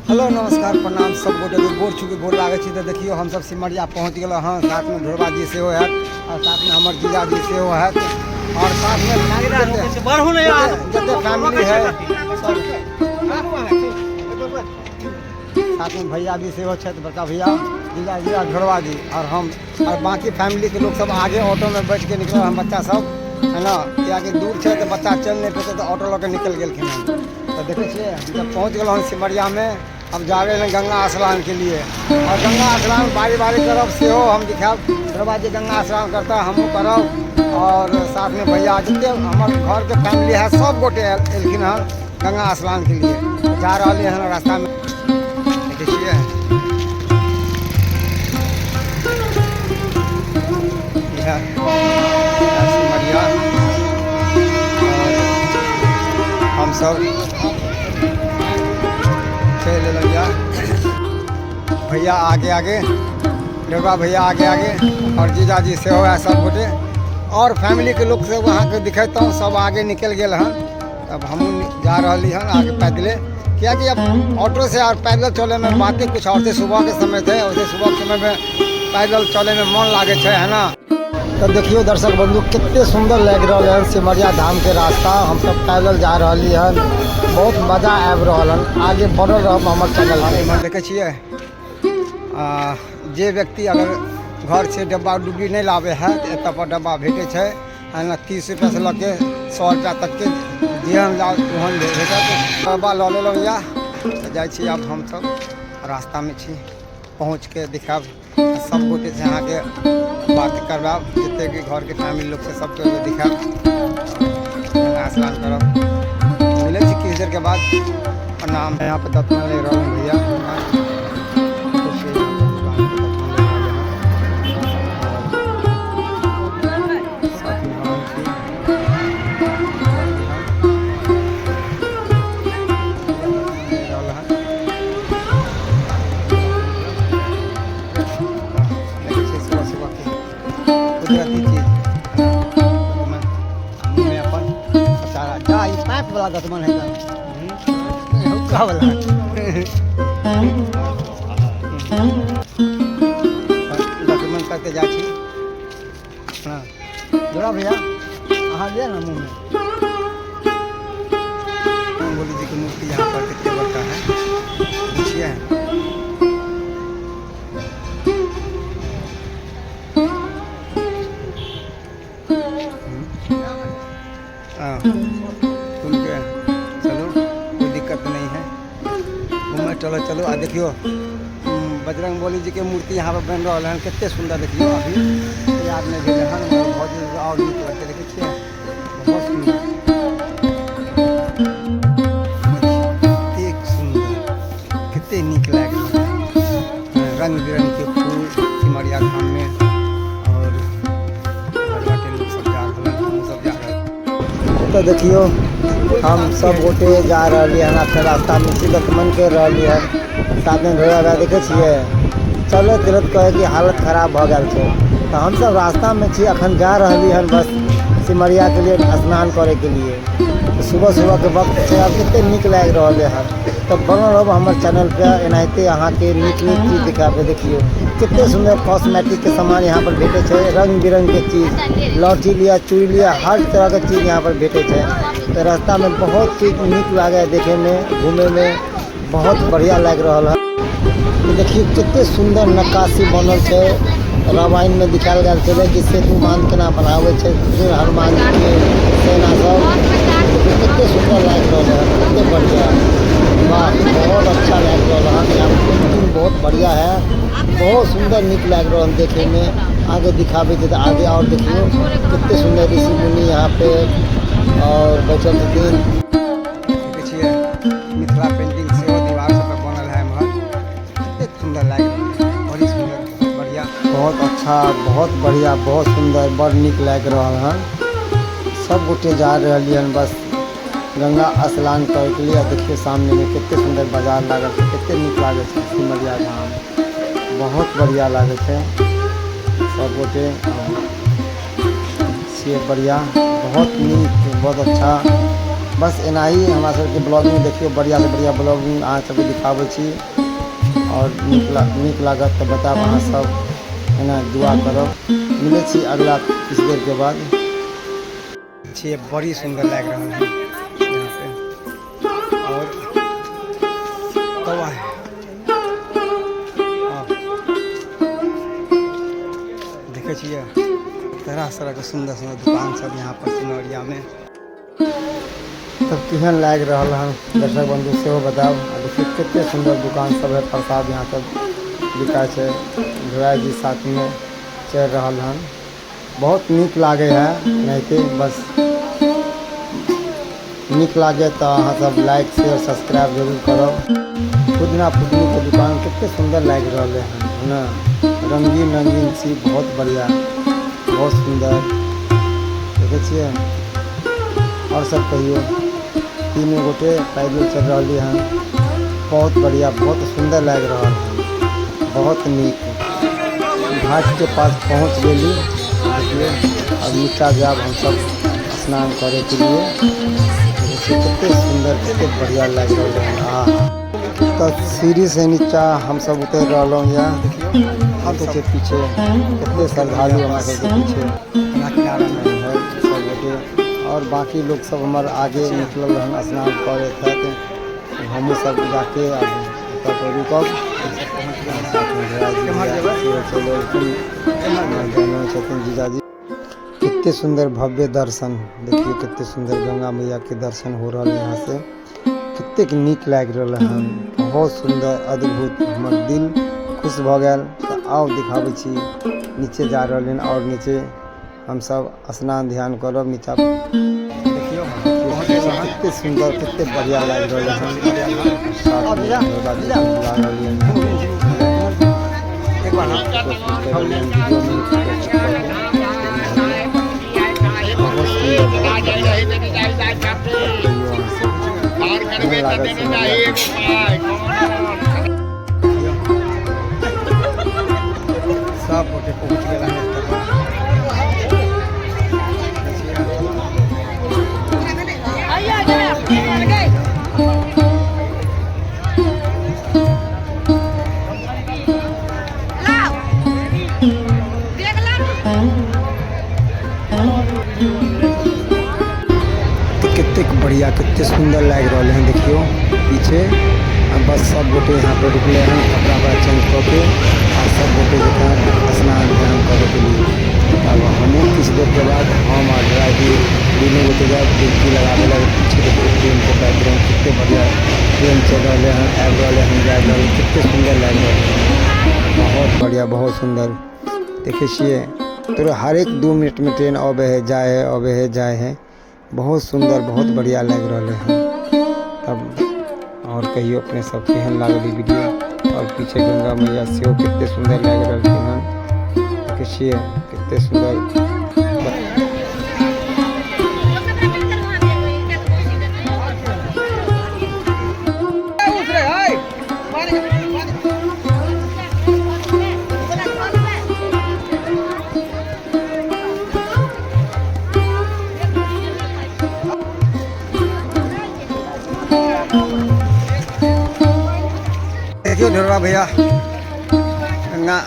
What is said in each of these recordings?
Hello नमस्कार प्रणाम सब गोटे के गोर छू के गोर लागै छी। तऽ देखियौ हमसब सिमरिया पहुँच गेलहुँ हँ, साथमे ढोरबा जी सेहो हैत आओर साथमे हमर जीजाजी सेहो हैत आओर साथमे जते फैमिली है सब, साथमे भैया जी सेहो छथि, बड़का भैया, जीजाजी आओर ढोरबा जी आओर हम आओर बाँकी फैमिलीके लोक सब आगे ऑटोमे बैठके निकलल हन बच्चा सब है ना, किएकि दूर छै तऽ बच्चा चलि नहि पेतै तऽ ऑटो लऽ के निकलि गेलखिन हन। तऽ देखै छियै हमसब पहुँच गेलहुँ हन सिमरियामे, अब जा रहे हैं गंगा स्नान के लिए और गंगा स्नान बारी बारी करब सेहो हम दिखायब। ढोरबा जी गंगा स्नान करता, हमहूँ करब और साथमे भैया जते हमर घरके फैमिली है सब गोटे एलखिन हन गंगा स्नान के लिए। जा रहलियै हन रास्तामे, देखै छियै इएह सिमरिया और हमसब चलि एलहुँ यऽ। भैया आगे आगे, ढोरबा भैया आगे आगे और जीजाजी सेहो है सब गोटे और फैमिलीके लोक सब अहाँके दिखेतहुँ सब आगे निकलि गेल हन। तब हमहूँ जा रहली हन आगे पैदले, कियाकि अब ऑटो से और पैदल चले में बाते कुछ और थे। सुबह के समय थे, वैसे सुबह के समय में पैदल चले में मन लागे छै है ना। तऽ देखियौ दर्शक बंधु कते सुंदर लागि रहल हन सिमरिया धाम के रास्ता। हमसब पैदल जा रहली हन, बहुत मजा आबि रहल हन। आगे बढ़ल रहब हमर चैनल पे। इम्हर देखै छियै जे व्यक्ति अगर घर से डब्बा डुब्बी नहि लाबै है तऽ एतऽ पर डब्बा भेटै छै है ना, 30 रुपया से लऽ के 100 रुपया तकके जेहन लाउ ओहन भेटत। डब्बा लऽ लेलहुँ यऽ तऽ जाइ छी आब हमसब रास्तामे छी, पहुँचके देखायब सब गोटे से अहाँके बात करबायब, जते भी घरके फैमिली लोक छै सबके दिखायब, गंगा स्नान करब। मिलै छी किछु देरके बाद। प्रणाम। यहाँ पे दतमन ले रहल हैं भैया, साथमे हम छी। रहल हन देखै छियै सुबह सुबहके कुदरती चीज मुँहमे अपन सारा जा ई पाइप वाला दतमन है तऽ हुक्का वाला दतमन करते जाइ छी। हाँ जोड़ा भैया अहाँ लिअ ना मुँहमे। रंगोली जी के मूर्ति यहाँ पर कितने बड़का है देखिए। हाँ खुल के चलो, कोई दिक्कत नहीं है, घूमे चलो चलो। आ देखियो बजरंग बली जी के मूर्ति यहाँ पर बन रहा है, कितने सुंदर। देखियो अभी तैयार नहीं भेल हन, मगर बहुत और नीक लगते। देखै छियै बहुत सुंदर, कतेक सुंदर, कते नीक लागि रहल है। रंग बिरंग के फूल सिमरिया धाम में और बाटे लोग सब जा रहल हन, हमहूँ सब जा रहल। तऽ देखियौ हम सब गोटे जा रहलियै हन, फेर रास्तामे छी, दतमन करि रहलियै हन, साथमे ढोरा भैया। देखै छियै चलैत चलैत कहै कि हालत खराब भऽ गेल छै। तऽ हमसब रास्तामे छी, अखन जा रहलियै हन बस सिमरियाके लिए स्नान करैके लिए। सुबह सुबहके वक्त छै, आब कते नीक लागि रहल हन। तऽ बनल रहब हमर चैनल पे, एनाहिते अहाँके नीक नीक चीज दिखाबे। देखियौ कते सुन्दर कॉस्मेटिकके सामान यहाँ पर भेटै छै, रंग बिरंगके चीज, लहठी लिअ, चूड़ी लिअ, हर तरहके चीज यहाँ पर भेटै छै। तऽ रास्तामे बहुत चीज नीक लागै है देखैमे, घूमैमे बहुत बढ़िया लागि रहल है। देखियौ कते सुन्दर नक्काशी बनल छै, रामायणमे दिखायल गेल छलै कि सेतु बांध केना बनाबै छै हनुमान जीके सेना सब। देखियौ कते सुन्दर लागि रहल है, कते बढ़िया, वाह बहुत अच्छा लागि रहल हन। यहाँ पेंटिंग बहुत बढ़िया है, बहुत सुन्दर नीक लागि रहल हन देखैमे। आगे दिखाबै छै तऽ आगे और देखियौ कते सुन्दर ऋषि मुनि यहाँ पे और बैठल छथिन। देखै छियै मिथिला पेंटिंग सेहो दीवार सब पर बनल है एम्हर, कतेक सुन्दर लागि रहल है, बड़ी सुन्दर, बहुत बढ़िया, बहुत अच्छा, बहुत बढ़िया, बहुत सुन्दर, बड़ नीक लागि रहल हन। सब गोटे जा रहलियै हन बस गंगा स्नान करैके लिए। देखियौ सामनेमे कते सुन्दर बाजार लागल छै, कते नीक लागै छै सिमरिया धाम, बहुत बढ़िया लागै छै। सब गोटे से बढ़िया, बहुत नीक, बहुत अच्छा। बस एनाही हमरा सबके ब्लॉगिंग देखियौ, बढ़िआँसँ बढ़िआँ ब्लॉगिंग अहाँ सबके दिखाबै छी। आओर नीक लागत तऽ बतायब अहाँ सब, एना दुआ करब। मिलै छी अगला किछु देरके बाद। छियै, बड़ी सुन्दर लागि रहल है यहाँ पे। और कौआ है, देखै छियै तरह तरहके सुन्दर सुन्दर दुकान सब यहाँ पर सिमरियामे। तब केहन लागि रहल हन दर्शक बंधु सेहो बताउ। आ देखियौ कते सुन्दर दुकान सब है, प्रसाद यहाँ सब बिकाइ छै। ढोराइ जी साथमे चलि रहल हन, बहुत नीक लागै है एनाहिते। बस नीक लागे तऽ अहाँ सब लाइक शेयर सब्सक्राइब जरूर करब। पुदीना पुदीनीके दुकान कते सुन्दर लागि रहलै हन ने, रंगीन रंगीन छी, बहुत बढ़िया, बहुत सुन्दर देखै छियै। आओर सब कहियौ, तीनू गोटे पैदल चलि रहलियै हन, बहुत बढ़िया, बहुत सुन्दर लागि रहल हन, बहुत नीक। घाटके पास पहुँच गेली, देखियौ अब नीचा जायब हमसब स्नान करैके लिए। देखियौ कते सुन्दर, कते बढ़िया लागि रहल हन। आहा, तऽ सीढ़ी से नीचा हमसब उतरि रहलहुँ यऽ। देखियौ छै पीछे कते श्रद्धालु हमरा सबके पीछे है सब गोटे, और बाकी लोग सब हमर आगे निकलल रहन स्नान करैत हैत। हमहूँ सब जाके आब ओतऽ पर रुकब। साथमे भैयाजी सेहो चलि एलखिन, हमर बहनो छथिन, जीजाजी। कते सुन्दर भव्य दर्शन, देखियौ कते सुन्दर गंगा मैया के दर्शन हो रहल है यहाँ से, कतेक नीक लागि रहल हन, बहुत सुन्दर, अद्भुत, हमर दिल खुश भऽ गेल। तऽ आउ दिखाबै छी, नीचे जा रहल हन और नीचे हमसब स्नान ध्यान करब नीचा। देखियौ कते सुन्दर, कते बढ़िया लागि रहल हन। साथमे भोला जी बुला रहलियन हन, कोशिश कर रहलियन वीडियो में कोशिश करके। बहुत सुन्दर, बहुत बढ़िया। कहियौ अहाँ सब केहन लागल सिमरिया? सब गोटे पहुँच गेल हन एतऽ। तऽ कतेक बढ़िया, कते सुन्दर लागि रहल हन। देखियौ पीछे आ बस सब गोटे यहाँ पे रुकले हन, कपड़ा उपड़ा चेंज कऽ के आ सब गोटे जेतै स्नान ध्यान करे के लिए। तब हमहूँ किछु देरके बाद हम आ ड्राइवर दुनू गोटे जायब डुबकी लगाबै लए। पीछे देखियौ ट्रेनके बैकग्राउंड, कते बढ़िया ट्रेन चलि रहलै हन, आबि रहलै हन, जा रहलै, कते सुन्दर लागि रहलै हन, बहुत बढ़िया, बहुत सुन्दर। देखै छियै तोरा हरेक 2 मिनटमे ट्रेन अबै है जाइ है, अबै है जाइ है, बहुत सुन्दर, बहुत बढ़िया लागि रहलै हन। तब आओर कहियौ अपने सब केहन लागल ई वीडियो। आओर पीछे गंगा मैया सेहो कते सुन्दर लागि रहलखिन हन, देखै छियै कते सुन्दर। देखियो ढोरबा भैया गंगा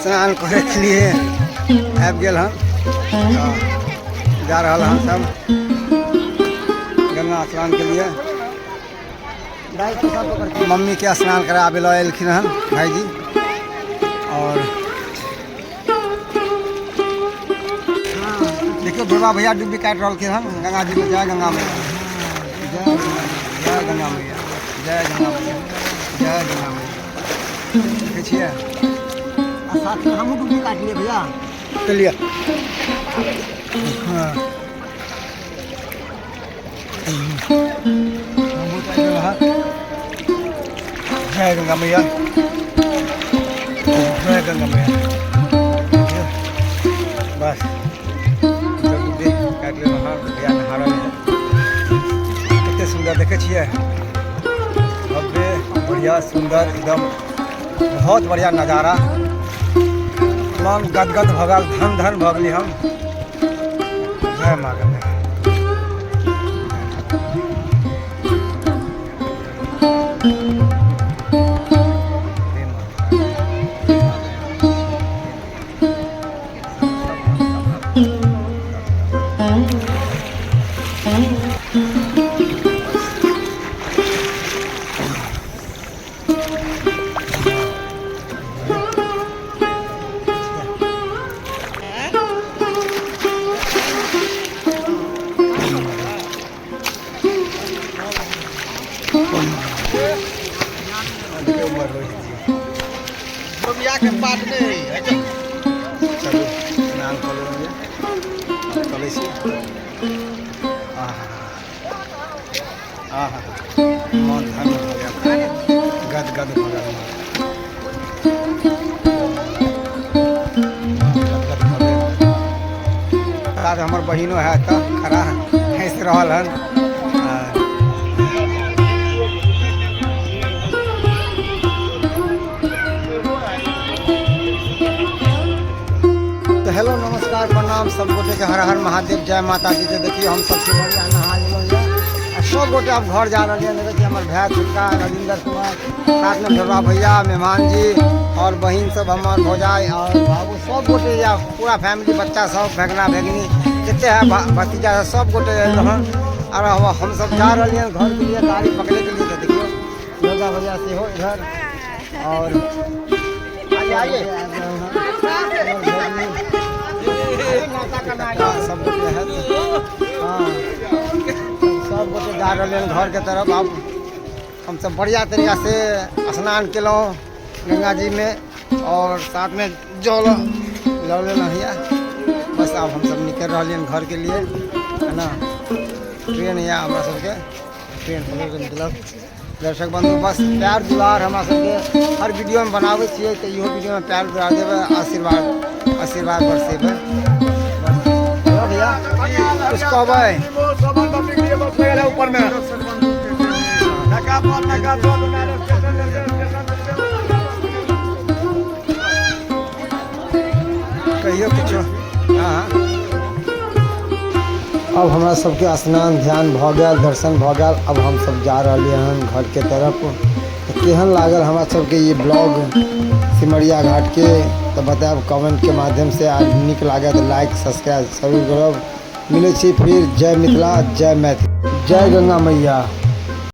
स्नान करे के लिए आबि गेल हन, जा रहल हन सब गंगा स्नान के लिए। मम्मी के स्नान कराबे लऽ एलखिन हन भाईजी। और देखियो ढोरबा भैया डुब्बी काटि रहलखिन हन गंगा जी में। जय गंगा मैया, जय जय गंगा मैया, जय गंगा मैया, जय गंगा मैया। देखै छियै आ साथमे हमहूँ डुब्बी काटलियै भैया। चलिए, हाँ जय गंगा मैया, जय गंगा मैया। बस सब डुब्बी काटि लेलहुँ हँ, भैया नहा रहलै हँ, कते सुन्दर देखै छियै, भव्य, बढ़िया, सुन्दर, एकदम बहुत बढ़िया नजारा। मन गदगद भऽ गेल, धन धन भऽ गेली हम। जय माँ गंगा। के पात नहि है। चलू, स्नान कऽ लेलहुँ ये, चलै छी। आहा आहा, मन धन्य भऽ गेल, गदगद भऽ गेल मन। गदगद भऽ गेल। साथ हमर बहिनो है तऽ खड़ा हँसि रहल हन। तऽ हेलो, नमस्कार, प्रणाम सब गोटे के, हर हर महादेव, जय माता दी। के देखियौ, हम सब सिमरिया नहा लेलहुँ यऽ आ सब गोटे आब घर जा रहलियै। देखै छी हमर भाय छोटका रविंदर कुमार, साथमे ढोलवा भैया, मेहमान जी और बहिन सब, हमर भौजाई और बाबू, सब गोटे या पूरा फैमिली, बच्चा सब, भगना भगिनी जते है, भतीजा सब गोटे आयल हन। और हम सब जा रहलियै हन घर के लिए, गाड़ी पकड़े के लिए। तऽ देखियौ, ढोलवा भैया सेहो इधर और आइए आइए सब गोटे है। हाँ, सब गोटे जा रहलियै हन घर के तरफ। आब हमसब बढ़िया तरीका से स्नान केलहुँ गंगा जी में और साथ में जल लऽ लेलहुँ हिया। बस, आब हमसब निकलि रहलियै हन घर के लिए, है ना? ट्रेन यऽ, हमरा सबके ट्रेन पकड़ि कऽ निकलब। दर्शक बंधु, बस प्यार दुलार हमरा सबके हर वीडियोमे बनाबै छियै, तऽ इहो वीडियोमे प्यार दुलार देबै, आशीर्वाद आशीर्वाद बरसेबै। बस, हेलो भैया, कुछ कहबै? ऊपर में नका पर नका दो। कहियौ किछो। हाँ, अब हमरा सबके स्नान ध्यान भऽ गेल, दर्शन भऽ गेल। अब हमसब जा रहलियै हन घरके तरफ। तऽ केहन लागल हमरा सबके ई ब्लॉग सिमरिया घाटके, तऽ बतायब कमेंटके माध्यमसँ। आ नीक लागत तऽ लाइक, सब्सक्राइब जरूर करब। मिलै छी फिर। जय मिथिला, जय मैथिली, जय गंगा मैया।